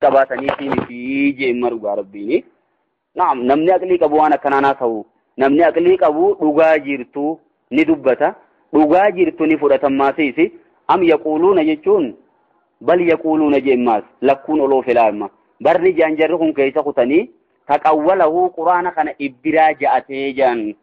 Qabaatanii miti jeemma dhugaa rabbiini. Naam, namni aqlii qabu waan akkanaa haasa'u. Namni aqlii qabu dhugaa jirtu ni dubbata. Dhugaa jirtu ni fudhatammaasiisi. Am yaquuluuna jechuun bal yaquuluuna jeemmaas lakkuun oloo filaama. Barri jaan jarri kun keessa kutanii taqawwalahu quraana kana ibbiraa ja'atee jaan.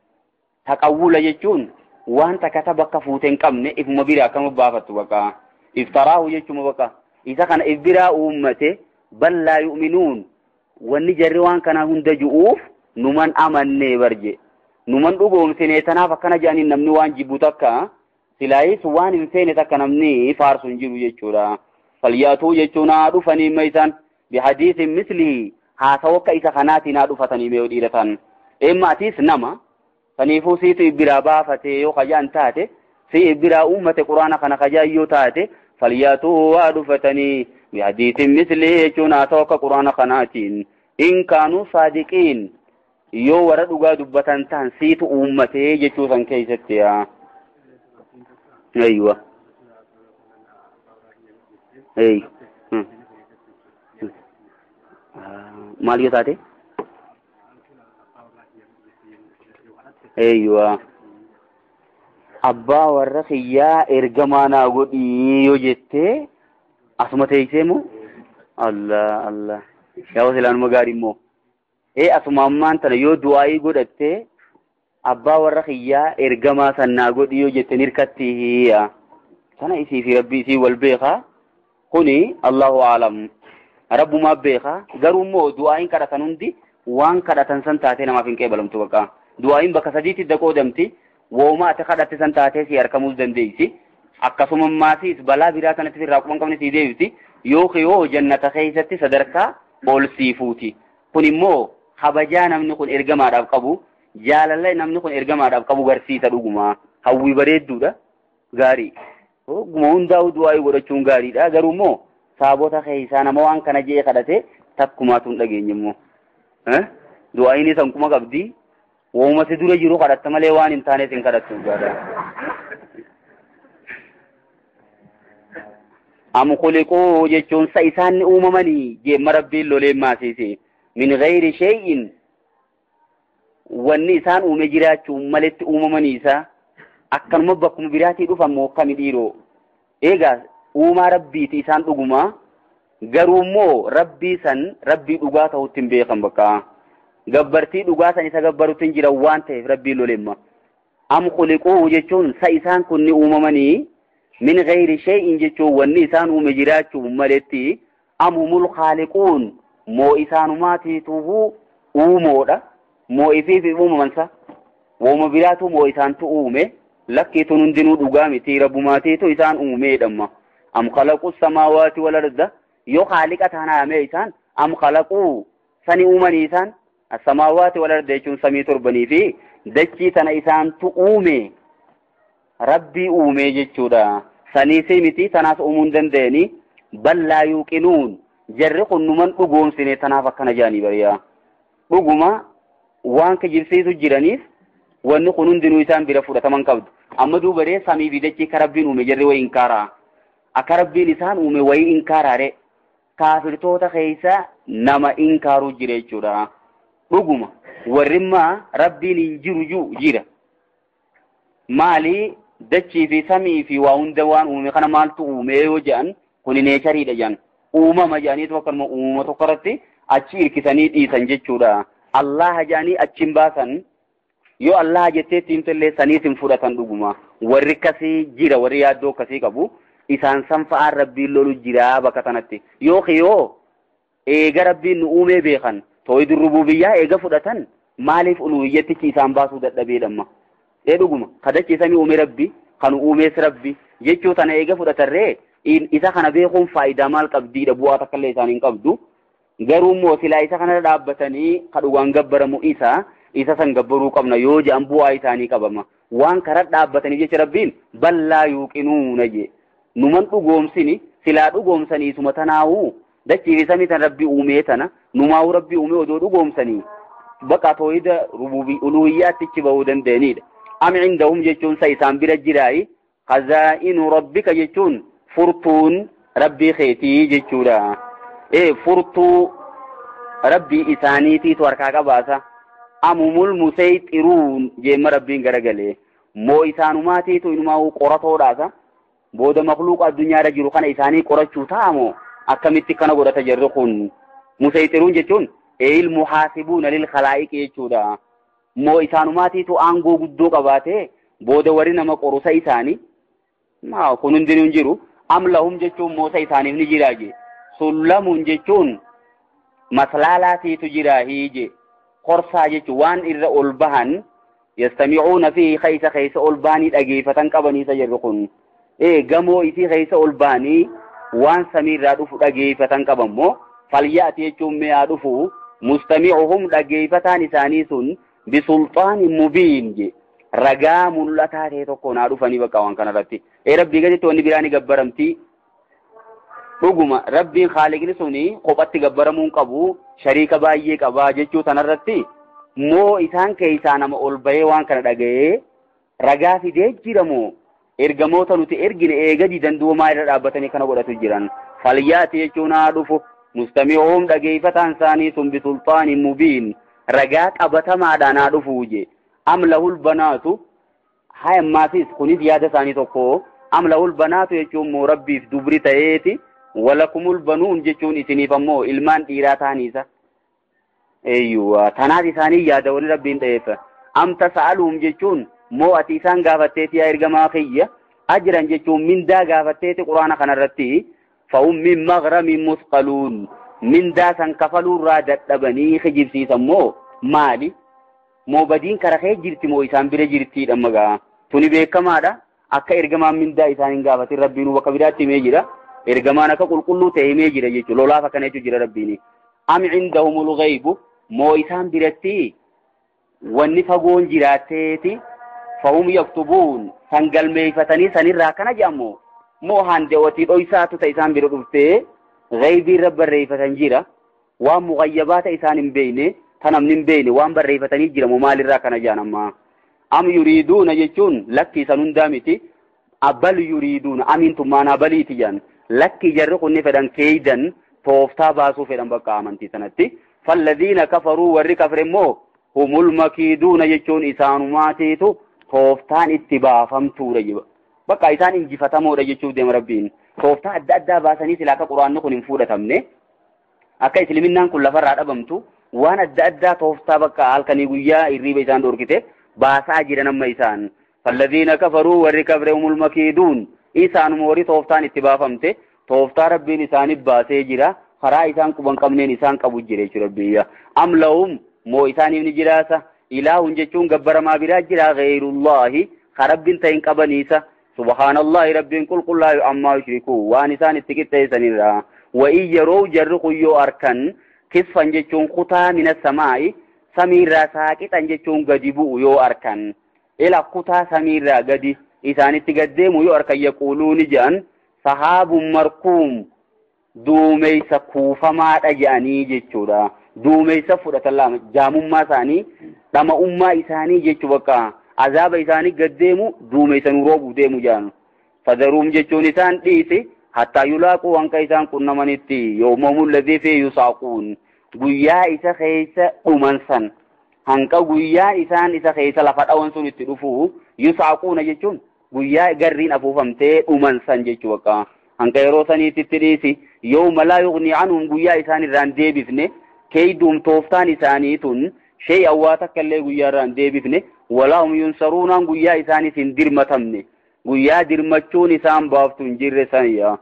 Taqawwula jechuun waan takka bakka fuute hin qabne ifuma biraa akkama baafattu bakka. Iftaraahu jechuuma bakka. Isa kana ibbiraa uummate bal laa yu'minuun wanni jarri waan kana hunda ju'uuf numan amannee barje. Numan dhugoomsine tanaaf akkana jedhaniin namni waan jibbu takka silaayis waan hin feene takka namni faarsu hin jiru jechuudha. Falyaatuu jechuun haa dhufanii ma isaan bihadiisin mislihi haasawa akka isa kanaatiin haa dhufatanii mee dhiiratan. Eemma atiis nama saniifuu siitu ibbiraa baafatee yoo kajaan taate si ibbiraa uummate quraana kana kajaan yoo taate falyaatuu haa dhufatanii bihadiisin mislihi jechuun haasawa akka quraana kanaatiin. In kaanuu saadiqiin yoo warra dhugaa dubbatan ta'an siitu uummatee jechuu san keessatti yaa. Aywa. Ey. Maal yoo taate? Aywa. Abbaa warra kiyyaa ergamaa naa godhii yoo jettee asuma teessee moo? Allah Allah. Yaa wasilaanuma gaarii immoo. Ee asuma ammaan tana yoo du'aayii godhattee abbaa warra kiyyaa ergamaa sannaa godhi yoo jette hirkatti yaa. Kana isii fi rabbi isii wal beekaa. Kuni Allahu aalam. Rabbumaa beekaa. Garuu immoo du'aayiin kadhatan hundi waan kadhatan san taatee namaaf hin qeebalamtu bakka. Du'aayiin bakka sadiitti daqoodamti. Wooma ati kadhatte san taatee si harkamuus dandeessi. Akkasuma maasiis balaa biraa sanatti irraa quban qabne si deebiti. Yookiin yoo jannata keessatti sadarkaa ol siifuuti. Kun immoo kabajaa namni kun ergamaadhaaf qabu, jaalala namni kun ergamaadhaaf qabu garsiisa dhuguma. Hawwii bareedduudha. Gaarii. Dhuguma hundaa'u du'aa godhachuun gaariidha. Garuu immoo saabota keessaa nama waan kana jee kadhate takkumaatu hin dhageenye immoo. Du'aayin san kuma qabdi. Wooma si dura jiru kadhatta malee waan hin taanes hin kadhattu gaadha. Am khuliquu jechuun sa isaan ni uumamanii jeemma rabbiin loleen maasiise. Min ghayri shay'in wanni isaan uume jiraachuu maletti uumamanii isaa akkanuma bakkuma biraatii dhufan moo kami dhiiroo. Egaa uumaa rabbiiti isaan dhuguma garuu immoo rabbii san rabbii dhugaa ta'utti hin beekan bakka. Gabbartii dhugaa san isa gabbarutti hin jiran waan ta'eef rabbiin lolemma. Am khuliquu jechuun sa isaan kun ni uumamanii min ghayri shay'in jechuun wanni isaan uume jiraachuu maletti am humul khaaliquun moo isaanumaatiituhu uumoodha. Moo ifiif uumaman sa wooma biraatu moo isaantu uume lakkiitun hundinuu dhugaa miti rabbumaatiitu isaan uumeedhamma. Am khalaqu samaawaati wal arda yoo khaaliqa taanaame isaan am khalaquu sani uumanii isaan as-samaawaati wal arda jechuun samii torbanii fi dachii tana isaantu uume rabbii uume jechuudha. Saniisii miti tanaas uumuu hin danda'anii bal laa yuuqinuun jarri kun numan dhugoomsine tanaaf akkana jaanii bariyaa. Dhuguma waan kijibsiisu jiraniif wanni kun hundinuu isaan bira fudhataman qabdu. Amma duubaree samii fi dachii ka rabbiin uume jarri wayi inkaaraa. Akka rabbiin isaan uume wayi inkaaraare kaafirtoota keessa nama inkaaruu jira jechuudha. Dhuguma warrimmaa rabbiin hin jiru jira. Maali dachii fi samii fi waa hunda waan uume kana maaltu uume yoo jedhan kuni neechariidha jedhan. Uumama jedhaniitu akkanuma uumama tokko irratti achi hirkisanii dhiisan jechuudha. Allah jedhanii achi hin baasan yoo Allah jettee itti himtellee saniis hin fudhatan dhuguma. Warri akkasii jira warri yaaddoo akkasii qabu isaan san fa'aan rabbiin lolu jira bakka sanatti. Yookiin yoo eega rabbiin nu uumee beekan tooyidu rububiyyaa eega fudhatan maaliif uluhiyyattichi isaan baasuu dadhabeedhamma. Ee dhuguma kadachi samii uume rabbi kan uumees rabbi jechuu tana eega fudhatarree isa kana beekuun faayidaa maal qabdiidha bu'aa takka illee isaan hin qabdu. Garuu immoo silaa isa kana dhaabbatanii ka dhugaan gabbaramu isa san gabbaruu qabna yoo jedhan bu'aa isaanii qabama. Waan karaa dhaabbatanii jecha rabbiin ballaa yuuqinuuna jee. Numan dhugoomsini silaa dhugoomsanii isuma tanaa'uu dachii fi samii tan rabbii uumee tana numaa'uu rabbii uumee odoo dhugoomsanii bakka tooyida uluhiyyaatti bahuu danda'anidha. Am cindahum jechuun sa isaan bira jiraayi khazaa'inu rabbika jechuun furtuun rabbii keetii jechuudha. Furtuu rabbii isaaniitiitu harkaa qabaasa. Amumul musayxiruun jeemma rabbiin garagalee. Moo isaanumaatiitu inumaa qoratoodhaasa. Booda makluuqa addunyaarra jiru kana isaanii qorachuu ta'amoo akkamitti kana godhata jarri kun. Musayxiruun jechuun eyil muhaasibuuna lil khalaa'iqi jechuudha. Moo isaanumaatiitu aangoo guddoo qabaatee booda warri nama qorusa isaanii maa kun hundinuu hin jiru. Am lahum jechuun moosa isaaniif ni jiraa je. Sullamuun jechuun maslaalaatiitu jira hiije. Qorsaa jechuun waan irra ol bahan yastami'uuna fi keessa keessa ol bahanii dhageeffatan qabaniisa jirru kun. Gamoo isii keessa ol bahanii waan samiirraa dhufu dhageeffatan qabammoo falyaati jechuun mi'aa dhufu mustami'uhum dhageeffataan isaanii sun bisulxaanin mubiin je. Ragaa mul'ataa ta'e tokko naa dhufanii bakka waan kanarratti. Rabbii gaditti wanni biraa ni gabbaramti. Dhuguma rabbiin haaliqni suni kophatti gabbaramuu hin qabu shariika baay'ee qabaa jechuu sanarratti moo isaan keessaa nama ol bahee waan kana dhaga'ee ragaa fidee jiramoo ergamoota nuti ergine eega didan duumaa irra dhaabbatanii kana godhatu jiran. Falyaati jechuun haa dhufu mustami'uhum dhageeffataan isaanii sun bisulxaanin mubiin ragaa qabatamaadhaan haa dhufuu je. Am lahul banaatu haa ammaafis kunis yaada isaanii tokko am lahul banaatu jechuun moo rabbiif dubri ta'eeti walakumul banuun jechuun isiniif ammoo ilmaan dhiiraa ta'aniisa. Eeyyuwa tanaaf isaanii yaada wani rabbiin ta'eef. Am tasa'aluhum jechuun moo ati isaan gaafatteeti yaa ergamaa kiyya ajran jechuun mindaa gaafatteeti quraana kanarratti fa'um min maghramin musqaluun mindaa san kafaluurraa dadhabanii kijibsiisan moo maali? Moo badiin kara kee jirti moo isaan bira jirtiidha magaa tuni beekamaadha. Akka ergamaan mindaa isaan hin gaafatin rabbiin bakka biraatti himee jira. Ergamaan akka qulqulluu ta'e himee jira jechuudha. Lolaaf akkana jechuun jira rabbiin. Am cindahumul ghaybu moo isaan biratti wanni fagoon jiraatteeti fahum yaktubuun san galmeeffatanii sanirraa akkana jedhamu moo handeewatii dhoysaatu ta'e isaan bira dhuftee ghaybii irra barreeffatan jira. Waan mughayyabaata isaan hin beekne tanamni hin beekne waan barreeffatanii jira moo maalirraa akkana jedhan amma. Am yuriiduuna jechuun lakki isan hundaa miti. Abal yuriiduuna amiin baliiti jedhan. Lakki jarri kunni fedhan keeydan tooftaa baasuu fedhan bakka amantii sanatti. Falladhiina kafaruu warri kafre immoo humul makiiduuna jechuun isaanumaatiitu tooftaan itti baafamtuudha jiba. Bakka isaan injifatamoodha jechuuf deema rabbiin. Tooftaa adda addaa baasanii silaa akka quraanni kun hin fuudhatamne akka isliminnaan kun lafarraa dhabamtu waan adda addaa tooftaa bakka halkanii guyyaa hirriiba isaan dhorkite baasaa jiran amma isaan. Falladhiina kafaruu warri kafre humul makiiduun isaanuma warri tooftaan itti baafamte tooftaa rabbiin isaaniif baasee jira. Karaa isaan quban qabneen isaan qabu jira jechuudha biyya. Am lahum moo isaaniif ni jiraasa. Ilaahun jechuun gabbaramaa biraa jira ghayrullahi ka rabbiin ta'in qabaniisa. Subhaanallahi rabbiin qulqullaa'u ammaa yushrikuu waan isaan itti qixxeessanirra. Wa in yeroo jarri kun yoo arkan kisfan jechuun kutaa mina samaa'i samiirraa saaqixan jechuun gadi bu'u yoo arkan. Ila kutaa samiirraa gadi isaanitti gad deemu yoo arkan yaquuluu ni jedhan sahaabun markuum duumeysa kuufamaadha jedhanii jechuudha. Duumeysa fudhatan lama jaamummaa isaanii dhama'ummaa isaanii jechuu bakka azaaba isaanii gad deemu duumeysa nu roobuuf deemu jedhan. Fadaruum jechuun isaan dhiisi hattaa yulaaquu hanqa isaan qunnamanitti yawmahum alladhii fiihi yusaaquun guyyaa isa keessa dhuman san hanqa guyyaa isaan isa keessa lafa dhawan sun itti dhufu yusaaquuna jechuun guyyaa garriin afuufamtee dhuman san jechuu bakka hanqa yeroo saniitti dhiisi yawma laa yughni anhum guyyaa isaan irraan deebifne keeyduum tooftaan isaanii tun shay'an waa takka illee guyyaa irraan deebifne walaa hum yunsaruunaan guyyaa isaanis hin dirmatamne guyyaa dirmachuun isaan baaftu hin jirre saniyya.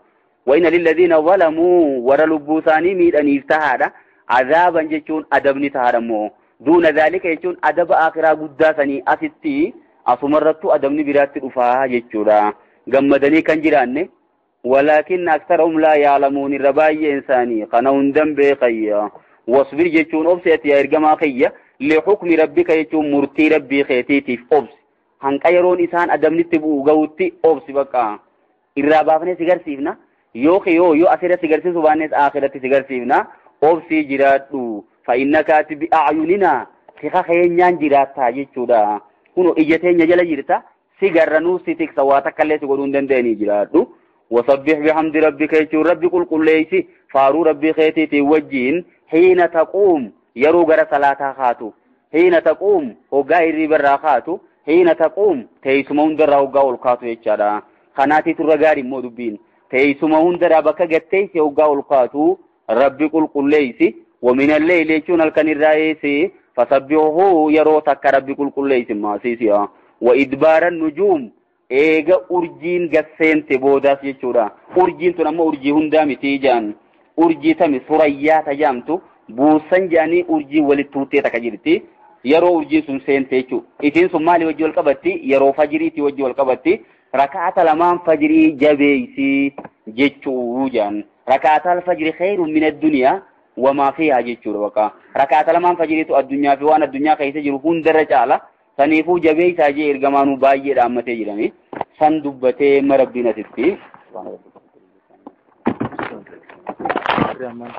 Wa inna lilladhiina zalamuu warra lubbuu isaanii miidhaniif tahaadha. Azaaban jechuun adabni tahaadha immoo. Duuna dhaalika jechuun adaba akhiraa guddaa sanii asitti asumarrattu adabni biraatti dhufaa jechuudha. Gammadanii kan jiraanne walaakin aksarahum laa yaalamuun irra baay'een isaanii kana hundan beekayya. Wasbir jechuun obsi ati yaa ergamaa kiyya lixukmi rabbika jechuun murtii rabbii keetiitiif obsi. Hanqa yeroon isaan adabnitti bu'u gahutti obsi bakka irraa baafnee si garsiifna yoo yoo asirra si garsiisu baannes akhiratti si garsiifna obsii jiraadhu fa innaka ati bi'ayunina tika keenyaan jiraattaa jechuudha. Kunoo ija teenya jala jirta si garranuu si tiksa waa takka illee si godhuu hin danda'anii jiraadhu. Wasabbih bihamdi rabbika jechuun Rabbi qulqulleeysi faaruu Rabbii keetiitiin wajjiin, hiina taquum, yeroo gara salaataa kaatu, hiina taquum, hoggaa hirriibarraa kaatu, hiina taquum, teessuma hundarraa hoggaa ol kaatu jechaadha. Kanaatiitu irra gaarii immoo dubbiin teessuma hundarraa bakka gatteessi hoggaa ol kaatu Rabbi qulqulleeysi. Wa minal-leyli jechuun halkan irraa eesi, fasabbihuhu, yeroo takka Rabbi qulqulleeysi maasiisiya. Wa idbaara nujuum, eega urjiin gasseente boodaas jechuudha. Urjiin tun ammoo urjii hundaa miti jaan. Urjii tami? Surayyaa tajaamtu buusan jedhanii urjii walitti tuuttee takka jirti. Yeroo urjiin sun seente jechuudha. Isiin sun maali wajji wal qabatti? Yeroo fajiriitii wajji wal qabatti. Rakaata lamaan fajirii jabeeysi jechuu jaan. Rakaataa alfajiri khayrun min addunyaa wamaa fiihaa jechuudha baqa. Rakaata lamaan fajiriitu addunyaa fi waan addunyaa keessa jiru hundarra caala. Saniifuu jabeeysaa jee ergamaanuu baay'ee dhaammatee jirani. San dubbatee ma Rabbiin asitti. Rahman.